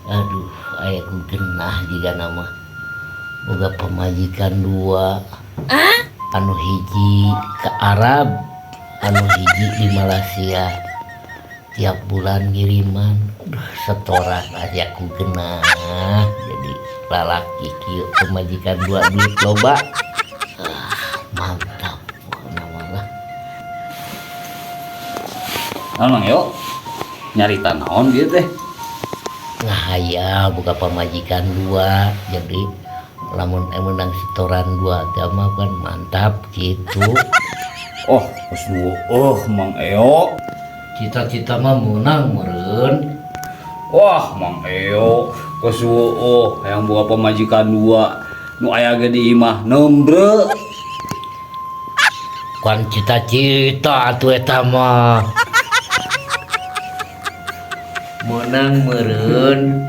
Aduh, aya ku genah jigana mah. Boga pamajikan dua. Anu hiji ke Arab, anu hiji di Malaysia. Tiap bulan ngiriman. Aduh, setoran aya ku genah. Jadi lalaki kieu pamajikan dua duit loba. Ah, mantap pokona mah lah. Naon Mang Yo? Nyarita naon kieu teh? Ngahayal boga pamajikan dua. Jadi lamun menang setoran dua agama kan mantap gitu. Oh, geus oh Mang Eo. Cita-cita mah menang meureun. Wah, Mang Eo, geus oh hayang boga pamajikan dua. Nu aya ge di imah nembre. Kan cita-cita atuh eta mah. Menang meureun.